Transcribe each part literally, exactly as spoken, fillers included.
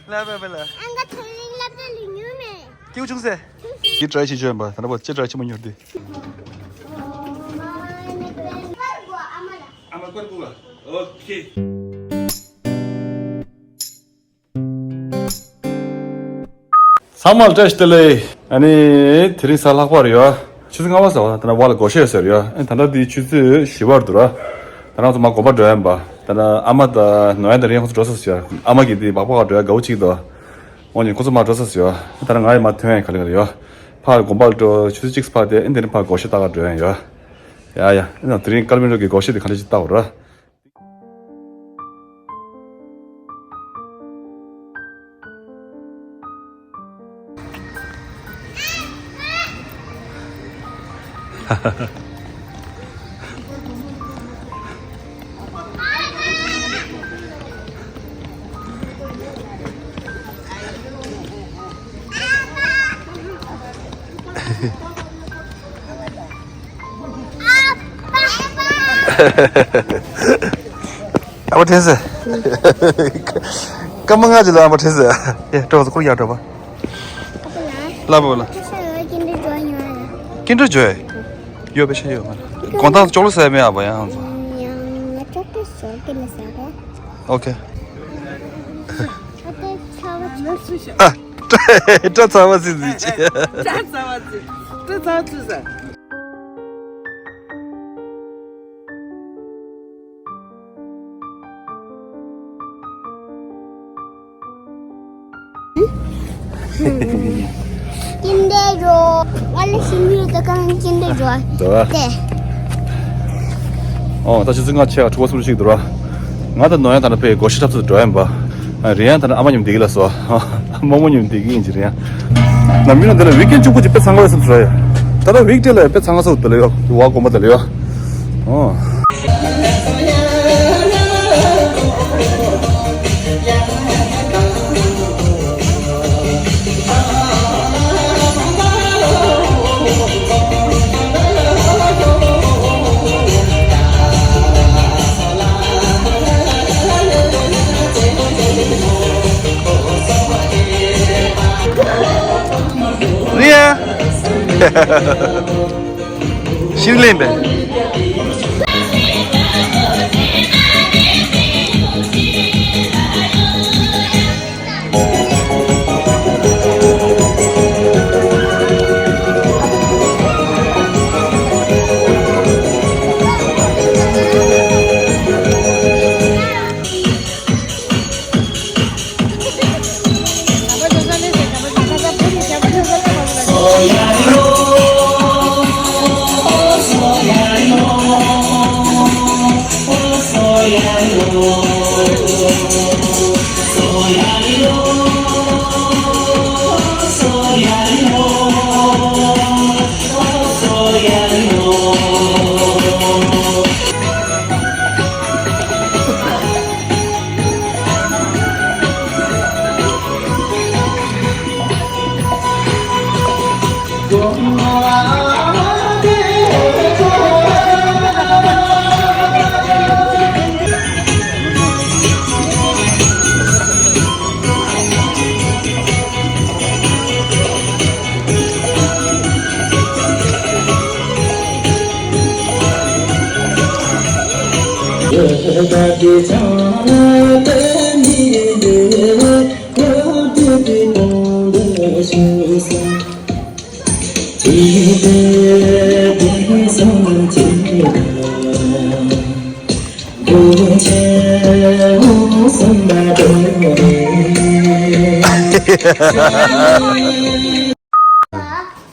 ལབ་པ་ལ། ཨང་ཀ་ཐོན་རིང་ལབ་ད་ལི་ཉུ་མེ། སྐྱིད་ཆུང་སེ། འདི་ཊ་རའི་བྱེད་ཆོག་ཡིན་པ། ད་ནི་པ་ཅི་ཊ་རའི་བྱེད་མ་མྱོང་འདི། ཨ་མ་ཀར་ཀུ་ལ། ཨོ་ཁེ། ཚང་མ་ལ་བཀྲ་ཤིས་བདེ་ལེགས། ཨ་ནི་དེ་རིང་གཟའ་ལྷག་པ་རེད་ཡ། ཆུ་ཚོད་ལྔ་པ་ཟེར་བ། ད་ནི་བ་ལ་སྒོར་གཞས་ཟེར་ཡ། ཨ་ནི་ད་ལྟ་འདི་ཆུ་ཚོད་བཞི་པར་འདུག་ར། ད་ང་ཚོ་མ་དགོན་པ་འགྲོ་ཡ་ཡིན་པ། ད་ནི་ཨ་མ་དང་ནོར་ཡ་དང་རིན་ཁོང་ཚོ་འགྲོ་ས་ཟེར་ཡ། ཨ་མ་གིས་འདི་སྦག་སྦག་འགྲོ་ཡ་དགའ་བོ་གཅིག་འདུག་འོ་ནི་ཁོ་ཚོ་མར་འགྲོ་ས་ཟེར་ཡ། ད་ནི་ང་ཡི་མ་ཐོན་ཡ་ག་ལེ་ག་ལེ་ཡ། ཕར་དགོན་པར་འགྲོ། ཆུ་ཚོད་གཅིག་ཕར་དེ་ཨ་ནི་དེ་རིང་ཕར་སྒོར་གཞས་ལྟ་ག་འགྲོ་ཡ་ཡོད། ཡ་ཡ། ཨ་ནི་དེ་རིང་ཀར་མི་རོ་གི་སྒོར་གཞས་དེ་ག་འདྲ་ཞིག་ལྟ་བ་ར། ཨ་མ་ཁྲེན་སེ། སྐར་མ་ལྔ་ཅིག་ལ་ཨ་མ་ཁྲེན་སེ། ཡ་སྤྲོ་བ་ཚོ་ཁུར་ཡར་སྤྲོ་བ། ལབ་པ་ལ། ཀིན་ཌར་ཇོའི། ཡོད་པའི་ཤ་ཡོད་མ་རེད། དགོང་དག་ཅོག་ལེ་ཟ་མེད་ཨ་བ་ཡང་ཚོ། ཡང་ང་ཅོག་ལེ་ཟ་གི་ལ་ཟ་ག་ཨོ་ཁེ། ཨ་ཏེ་ཚ་བ་ཚ། ཨ། སྐྲ་ཚ་བ་ཚིག་ཚིག་ཅེ། སྐྲ་ཚ་བ་ཚིག་སྐྲ་ཚ་བ་ཚིག་ཟ། ཀིན་ཌར་ཇོ། ང་ལ་ཤི་མི་ད་གང་ཀིན་ཌར་ཇོ། དེ། ཨོ་ད་ཆུ་ཚོད་ལྔ་ཕྱེད་ཀ་དྲུག་པ་སུམ་ཅུ་ཞིག་འདུག་ར། ང་དང་ནོར་ཡང་ད་ནི་ཕའི་སྒོར་གཞས་འཁྲབ་ཚུལ་འགྲོ་ཡིན་པ། རེད་ཡང་ད་ནི་ཨ་མ་མཉམ་བསྡད་ཀྱི་ལ་སོ། རྨོ་མོ་མཉམ་བསྡད་ཀྱི་ཡིན་གྱི་རེད་ཡང་། ནམ་རྒྱུན་ལ་འདི་ལ་ཝིག་ཨེན་ཌི་གཅིག་པོ་ཅིག་དཔེ་འཚང་ཁ་བའི་སེམས་སུ་ར་ཡ། ད་ལྟ་ཝིག་ཌེ་ལ་དཔེ་འཚང་ཁ་སོ་དེ་ལ་ཡོ། དུ་བ་དགོན་པ་དེ་ལ་ཡོ། ཨོ། རེད། ཤིང་ལེན་པས།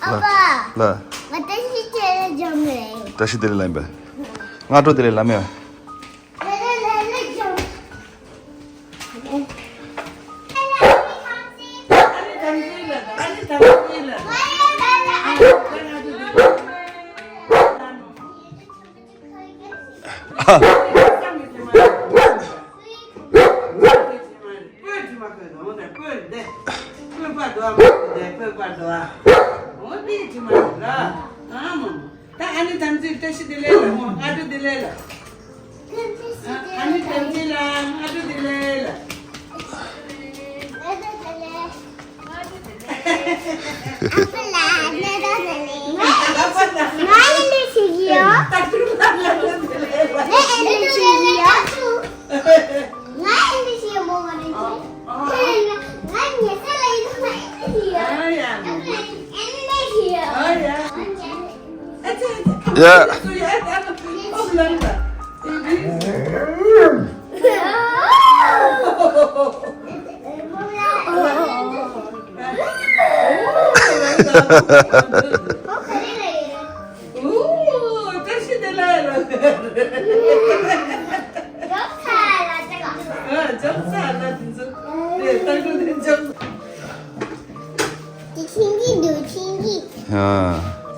ཨ་ཕ། ལ། ང་བཀྲ་ཤིས་བདེ་ལེགས་ལབ་ཡིན་པས། སྔ་དྲོ་བདེ་ལེགས་ལབ་མེད། ད་ཨ་ནི་དམ་ཚིག་བཀྲ་ཤིས་བདེ་ལེགས་ལ་མོ་ཨ་ཏུ་བདེ་ལེགས་ལ། ཨ་ནི་དམ་ཚིག་ལ་ཨ་ཏུ་བདེ་ལེགས་ལ། Yeah.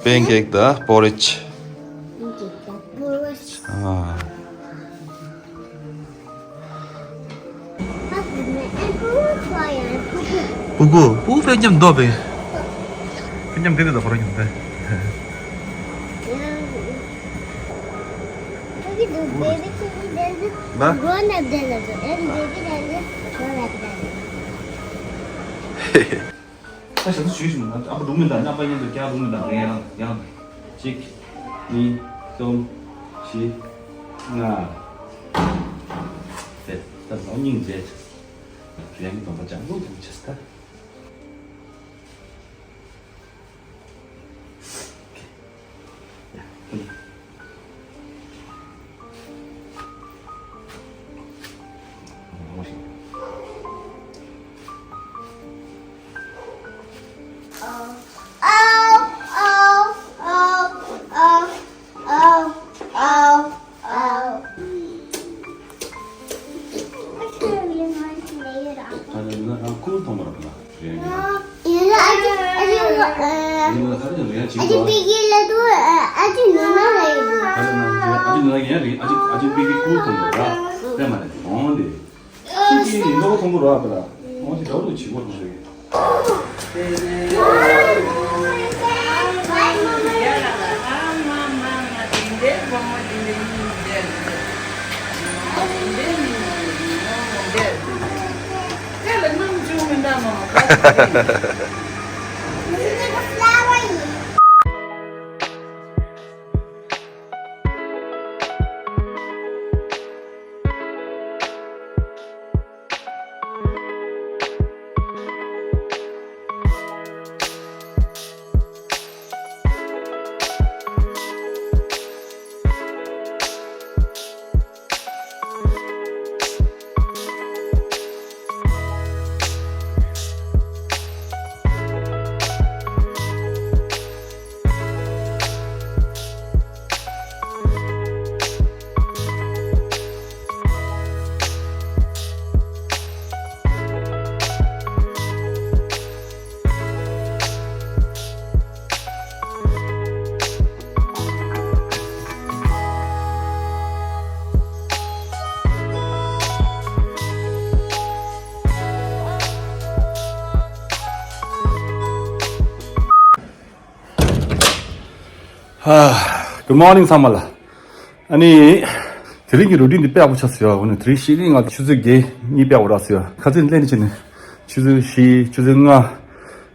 Pancake དང་porridge. ཨ། པུ་གུ། པུ་གུ་པད་མཉམ་འདོགས་པས། པད་མཉམ་འདི་འདི་ལ་ཕོ་རོ་མཉམ་འདི། Baby doesn't dance. Grown up doesn't dance. And baby doesn't. Grown up doesn't. ད་ཞབས་ཏོག་ཞུས་ཞུས་ན་ཨ་ཕ་འགྲོ་མི་དང་མཉམ་པ་མཉམ་དུ་རྒྱག་འགྲོ་མི་དང་རེད། ཡང་ཡང་གཅིག་གཉིས། གསུམ། བཞི། ལྔ། ཟེར། ད་ལོ་སྙིང་རྗེ། རེད། ཡང་གི་སྡོམ་པ་ཅང་ལོ་ཅང་བྱས་ད། ད་ནི་ང་རང་ཁུར་ཐོང་མ་ར་བ་ལ། ཡིན་ན་ཨ་ཅེ་ཨ་ཅེ་ཨ་ཅེ་པི་ཀི་ལ་དུ་ཨ་ཅེ་ནུ་ན་ལ་ཡིན། ཨ་ཅེ་ནུ་ན་ཡིན་རེད། ཨ་ཅེ་ཨ་ཅེ་པི་ཀི་ཁུར་ཐོང་མ་ར་བ་ལ། དེ་མ་རེད། འོང་དེ། ཁྱི་ཁྱི་ཡིན་ལོག་ཐོང་གོ་ར་བ་ལ། འོང་དེ་ད་རུ་བྱིས་པོ་ཐོང་རེད། Good morning ཚང་མ་ལ། ཨ་ནི། དེ་རིང་གི་རུ་ཊིན་འདི་དཔེ་ཡག་པོ་ཆགས་སོང་ཡ། འོ་ན་དེ་རིང་ཤི་རིང་ང་ཆུ་ཚོད་བརྒྱད་གཉིས་དཔེ་ཡག་པོ་རག་སོང་ཡ། ཁ་སང་ལས་ནི་བྱས་ནས་ཆུ་ཚོད་བཞི། ཆུ་ཚོད་ལྔ།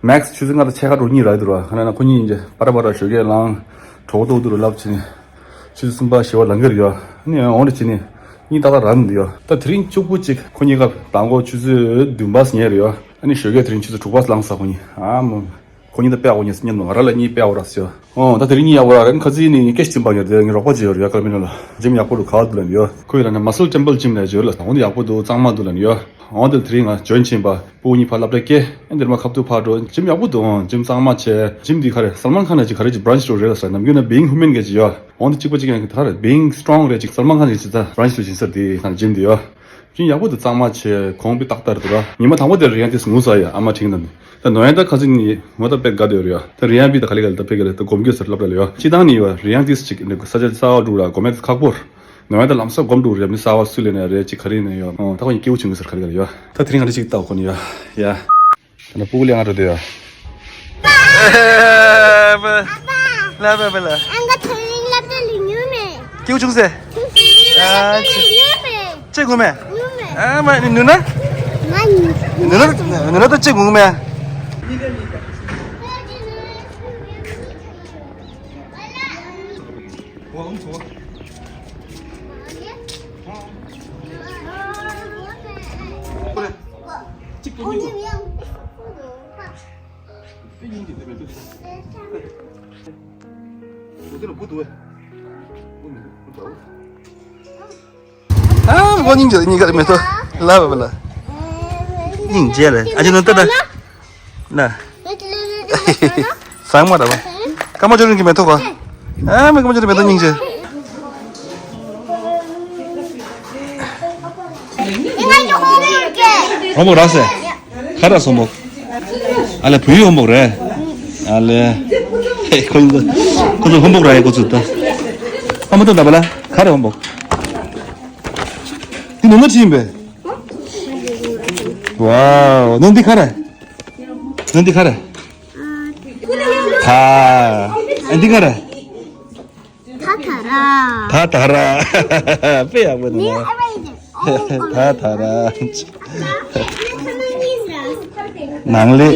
མེག་སི་ཆུ་ཚོད་ལྔ་དང་ཕྱེད་ཀ་འགྲོ་གཉིས་རག་འདུག་ར། ཁ་ན་ན་ཁོ་གཉིས་ཡིན་ཅེ་པ་ར་པ་ར་ཞོགས་ཀས་ལངས། གྲོགས་པོ་ཏོག་ཏོག་རུ་ལབ་བྱས་ནས། ཆུ་ཚོད་གསུམ་པ་བཞི་པ་ལངས་ཀྱི་རེད་ཡ། ཨ་ནི་འོ་འདྲ་བྱས་ནས་གཉིད་ཏག་ཏག་རག་འདུག་ཡ། ད་དེ་རིང་གཅིག་པུ་གཅིག་ཁོ་གཉིས་ཀ་མདང་དགོང་ཆུ་ཚོད་བདུན་པ་ཉལ་རེད་ཡ། ཨ་ནི་ཞོགས་ཀས་དེ་རིང་ཆུ་ཚོད་དྲུག་པ་ལངས་ས་ཁོ་གཉིས། ཨ་མོ། ཁོ་གཉིས་ད་དཔེ་ཡག་པོ་ཉལ་སོང་སྙམ་དུ་ང་རང་ལ་གཉིད་དཔེ་ཡག་པོ་རག་སོང་། ཨོ་ད་དེ་རིང་གཉིད་ཡག་པོ་རག་རེད། ཁ་སང་ནི་ངས་སྐད་ཆ་དྲིས་པ་ཡོད་དེ། ངའི་རོགས་པ་ཅིག་ཡོད་རེད་ཡ། ཀ་ལ་མི་ནོ་ལ། འཇིམ་ཡག་པོ་འདུག་ག་འདུག་ལབ་ཡོད། ཁོ་ཡིས་ལབ་ན་མ་སལ་ཊེམ་པལ་འཇིམ་ལབ་ཡོད་ལ། འོ་འདི་ཡག་པོ་འདུག་གཙང་མ་འདུག་ལབ་ཡོད། འོ་འདི་དེ་རིང་ང་འཇོན་ཆེན་པ་སྤུ་གུ་གཉིས་ཕར་སློབ་གྲྭ་སྐྱེལ། ཨེ་འདིར་མ་ཁ་ཐུག་ཕར་འགྲོ། འཇིམ་ཡག་པོ་འདུག་འཇིམ་གཙང་མ་བྱས། འཇིམ་འདི་ག་རེ་སལ་མན་ཁཱན་ཅིག་ག་རེ་ཅིག་བྷ་རན་ཆི་རེད་ལ་ཟེར། ནམ་རྒྱུན་ན་བིང་ཧིའུ་མན་ག་ཅིག་ཡོད། འོ་འདི་གཅིག་པ་གཅིག་ཡང་གི་ད་རེ་བིང་སི་ཊོང་རེད་ཅིག་སལ་མན་ཁཱན་ཅིག་ད་བྷ་རན་ཆི་ལ་སྦྱིན་ས་དེ་ད་འཇིམ་འདི་ཡོད། ཅིན་ཡག་པོ་འདུག་གཙང་མ་བྱས། གོང་སྤེལ་ཏག་ཏག་རེད་འདུག་ར། ཉི་མ་དང་པོ་དེར་རི་ཡང་ཏིས་ངུ་ས་ཡ། ཨ་མ་ཁྲིད་ནས། ད་ནོ་ཡང་ད་ཁ་སང་ནི་ངོ་ད་དཔེ་དགའ་བསྡད་ཡོད་རེད་ཡ། ད་རི་ཡང་པི་ད་ག་ལེ་ག་ལེ་ད་དཔེ་ག་ལེ་ད་སྒོམ་རྒྱུ་ཟེར་ལབ་ར་ལ་ཡ། སྤྱི་བཏང་ནི་ཡ་རི་ཡང་ཏིས་ཅིག་ནི་ས་ཆ་གསར་པ་འགྲོ་ར་སྒོམ་ཡ་ཁག་པོ་རེད། ནོ་ཡང་ད་ལམ་སང་སྒོམ་འགྲོ་རེད། མི་གསར་པ་སུ་ལས་ནས་རེད་ཅིག་ག་རེ་ནས་ཡ། ཨོ་ད་ཁོ་གཉིས་སྐྱིད་པོ་བྱུང་གི་ཟེར་ག་ལེ་ག་ལེ་ཡ། ད་དེ་རིང་ང་འདྲ་ཅིག་ལྟ་ཁོ་ནི་ཡ། ཡ། ད་ནི་སྤུ་གུ་ལས་ང་འགྲོ་དུས་ཡ། ལ་བ་བ་ལ། ཨ་ང་ད་རིང་སློབ་གྲྭ་ལ་ཉུལ་མེད། སྐྱིད་པོ་བྱུང་ཟེར། ཨ་ཅི། ཅི་ངུ་མེད། ཨ་མ་ནི་ནུ་ན། ནུ་ན་ནུ་ན་ད་ཅི་ངུ་མེད། གཅིག་པུ་གཉིས། ཨ་མ་གོ་སྙིང་རྗེ་གཉིས་ཀ་མེ་ཏོག་ལ་བབ་ལ། སྙིང་རྗེ་ལ་ཨ་ཅེ་ནོ་ཏ་ཏ་ལ། ཟང་མ་ར་བ། ཀ་མ་ཅོ་རིན་གྱི་མེ་ཏོག་ག་ཨ་མ་ཀ་མ་ཅོ་རིན་མེ་ཏོག་སྙིང་རྗེ། ཧོ་མོ་ར་སེ། ཁ་ར་སོ་མོ། ཨ་ལེ་བུ་ཡུ་ཧོམ་བོག་རེད། ཨ་ལེ། ཧེ་ཁོ་ཡིན་ཁོ་ཚོ་ཧོམ་བོག་ར་ཡེ་ཁོ་ཚོ་ད། ཨ་མ་ཏོ་ད་བ་ལ་ཁ་ར་ཧོམ་བོག་འདི་ནོ་ན་ཅི་ཡིན་པས། ཝའོ་ནོ་འདི་ཁ་ར། ནོ་འདི་ཁ་ར། ད། ཨ་འདི་ཁ་ར། ད་ད་ར། ད་ད་ར། དཔེ་ཡག་པོ་འདུག་ན། ད་ད་ར། ནང་ལས།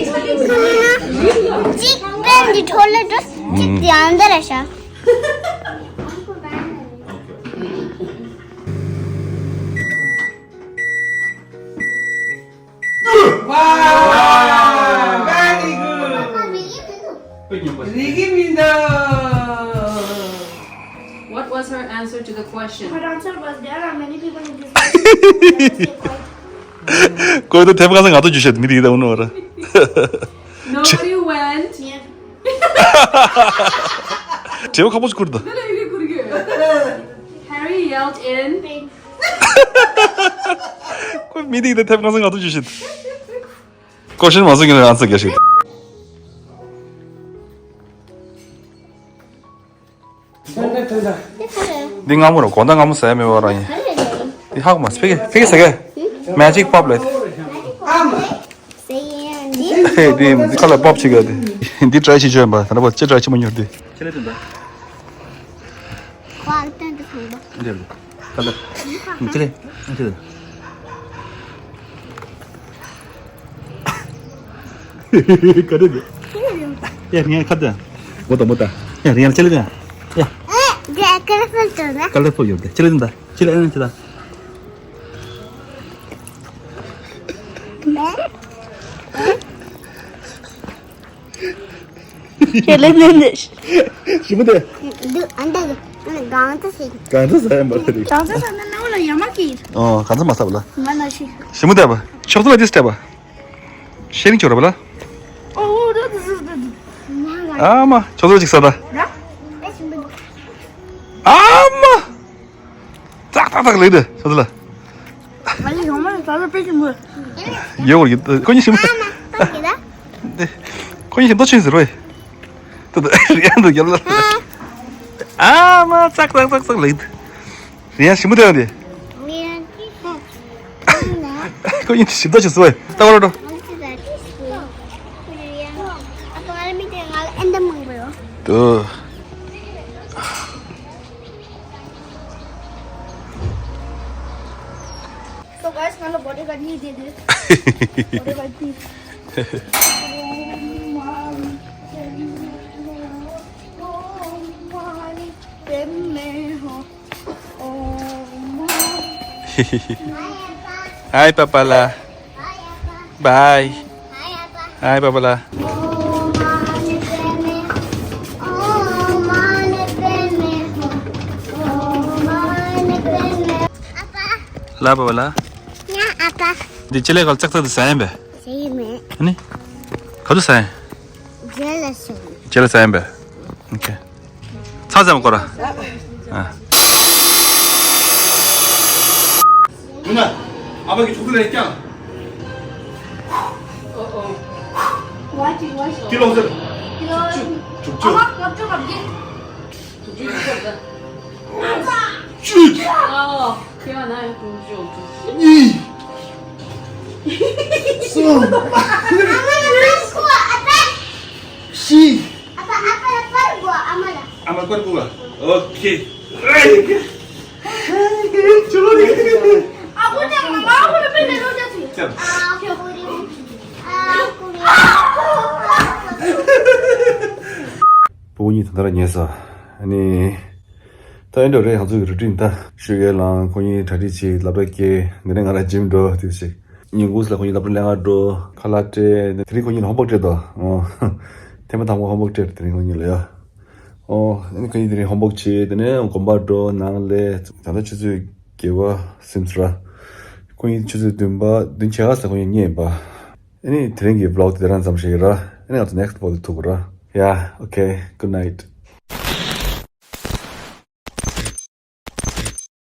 གཅིག་པན་འདི་འཕྲོ་ལ་འགྲོ། གཅིག་དེ་ཨང་འདི་ར་ཤ། Wow! Very good. རིག་གི་མི་འདུག What was her answer to the question? Her answer was, there are many people in this world. ཁོས་ད་དེབ་ཁ་སང་ང་ཚོ་ཇུས་བཤད་མི་དེ་ཡིན་ད་འུ་ནོ་བ་ར། Nobody went. དྲི་བ་ཁག་པོ་ཞིག་ཁུར་ད། འདི་ལ་ཡི་གེ་ཁུར་གི། Harry yelled in. ཁོས་མི་དེ་ཡིན་ད་དེབ་ཁ་སང་ང་ཚོ་ཇུས་བཤད། ཀོ་ཤན་མ་སོང་གི་ན་ཨན་སར་རྒྱག་ཤིག་འདི་སྔ་མོ་ར་གོ་ད་སྔ་མོ་ཟ་ཡ་མེད་པ་རང་ཡིན། འདི་ཧག་མ་ཕི་གི་ཕི་གི་ཟ་གི Magic Pop ལེ། ཧེ་འདི་འདི་ཁ་ལ་པོབ་ཅིག་ག་འདི། འདི་ཊ་རའི་བྱེད་ཆོག་ཡིན་པ་ད་ལྟ་བ་ཅི་ཊ་རའི་བྱེད་མ་མྱོང་འདི། ཁ་ལ་ཁ་ལ་ཁ་ལ། ག་རེ་རེད། ཡ་རིང་ཁ་ཏ། མོ་ཏ་མོ་ཏ། ཡ་རིང་ཆེ་ལེ་ཏ། ཡ། ཀ་ལར་ཕུལ་ཡོད་དེ་ཆེ་ལེ་ཏ། ཆེ་ལེ་ཨ་ཆེ་ཏ། ཁྱེད་ལས་ནས་ནས། ཞི་མོ་དེ། འདུག་ཨ་འདུག་གང་ཚ་ཟེར། གང་ཚ་ཟ་ཡ་མ་རེད། གང་ཚ་ཟ་ན་ནང་ལ་ཡ་མ་ཀི། ཨོ་གང་ཚ་མ་ཟ་བ་ལ། མ་ན་ཤི། ཞི་མོ་དེ་བ་ཆོག་ཚ་ལ་ཏིས་དེ་བ། ཤེ་རིང་ཆོག་ར་བ་ལ། ཨོ་ར་དུ་ཟུ་དུ་དུ། ཨ་མ་ཆོག་ཚ་ཅིག་ཟ་ད། ར། ཨ་མ། ཙག་ཙག་ཙག་ལེགས་དེ་ཆོག་ཚ་ལ། ང་ཡི་ཡོང་མ་ད་ལ་པེ་ཅིང་གོ། ཡོད་ཡོད་ཁོ་གཉིས་ཞིམ། ཨ་མ་ཏོག་གི་ད། ཁོ་གཉིས་ཞིམ་ཏོག་ཆེན་ཟེར་བས། ཏོ་ཏོ་རིང་དུ་རྒྱབ་ལ། ཨ་མ་ཙག་ཙག་ཙག་ཙག་ལེགས་དེ། རིང་ཞིམ་པོ་དེ་ཡང་དེ། ཁོ་གཉིས་ཞིམ་ཏོག་ཆེན་ཟེར་བས་ལྟ་བ་རོ་རོ། ཏོ། So guys, ང་ལ་བོ་ཌི་གཱཌ་གཉིས་བསྡད་འདུག་བོ་ཌི་གཱཌ་གཉིས། Hi, Papa la. Bye. Hi, Papa la. ལ་པ་པ་ལ། ཡ་ཨ་ཕ། འདི་ཅི་ལས་གལ་ཙག་ཙག་ཏུ་ཟ་ཡིན་པས། ཟ་ཡིན་མེད། ཨ་ནི། ག་དུ་ཟ་ཡིན། རྗེས་ལ་ཟ་ཡིན། རྗེས་ལ་ཟ་ཡིན་པས། ཨོ་ཁེ། ཚ་ཟ་མ་སྐོར་ར། ཨ། ཡིན་ན། ཨ་ཕ་གི་ཆུ་ཚོད་ལས་ཀྱང་། ཀི་ལོ་ཟེར། ཀི་ལོ། ཅུ། ཅུ། ཨ་ཕ་ལབ་ཅོ་ལབ་ཀྱི། གཅིག་གཉིས། གསུམ། བཞི། ཨ་མ་པར་གོ་ཨ་མ་ལ། ཨ་མ་པར་གོ་ཨ། ཨོ་ཁེ། བུ་གཉིས་ད་ལྟ་ར་ཉལ་སོང་། ཨ་ནི། ད་ཡིན་འགྲོ་རེད། ང་ཚོ་གི་རུ་ཊིན་ད། ཤོད་ཡས་ལངས། ཁོ་གཉིས་གྲ་སྒྲིག་བྱེད། སློབ་གྲྭ་སྐྱེལ། འདི་ནས་ང་རང་ཇིམ་འགྲོ། དེ་ཞིག་ཉིན་གུང་ལ་ཁོ་གཉིས་སློབ་གྲྭ་ལེན་ག་འགྲོ། ཁ་ལག་སྤྲད། དེ་རིང་ཁོ་གཉིས་ལ་ཧོམ་ཝོག་སྤྲད་དོ། ཨོ། ཐེངས་མ་དང་པོ་ཧོམ་ཝོག་སྤྲད། དེ་རིང་ཁོ་གཉིས་ལ་ཡ། ཨོ། ཨ་ནི་ཁོ་གཉིས་དེ་རིང་ཧོམ་ཝོག་བྱེད། དེ་ནས་དགོན་པ་འགྲོ། ནང་ལས། ད་ལྟ་ཆུ་ཚོད་བརྒྱད་པ་ཟིན་སོང་ར། ཁོ་གཉིས་ཆུ་ཚོད་བདུན་པ། བདུན་ཕྱེད་ཀ་ཙམ་ཁོ་གཉིས་རྙེད་པ། ཨ་ནི་དེ་རིང་གི་བི་ལོག་དེ་དེ་རང་ཙམ་བྱེད་ཀྱི་ར། ཨ་ནི་ང་ཚོ་ནེག་སི་ཊི་བི་ལོག་དེ་ཐུག་གི་ར། Yeah, okay, good night.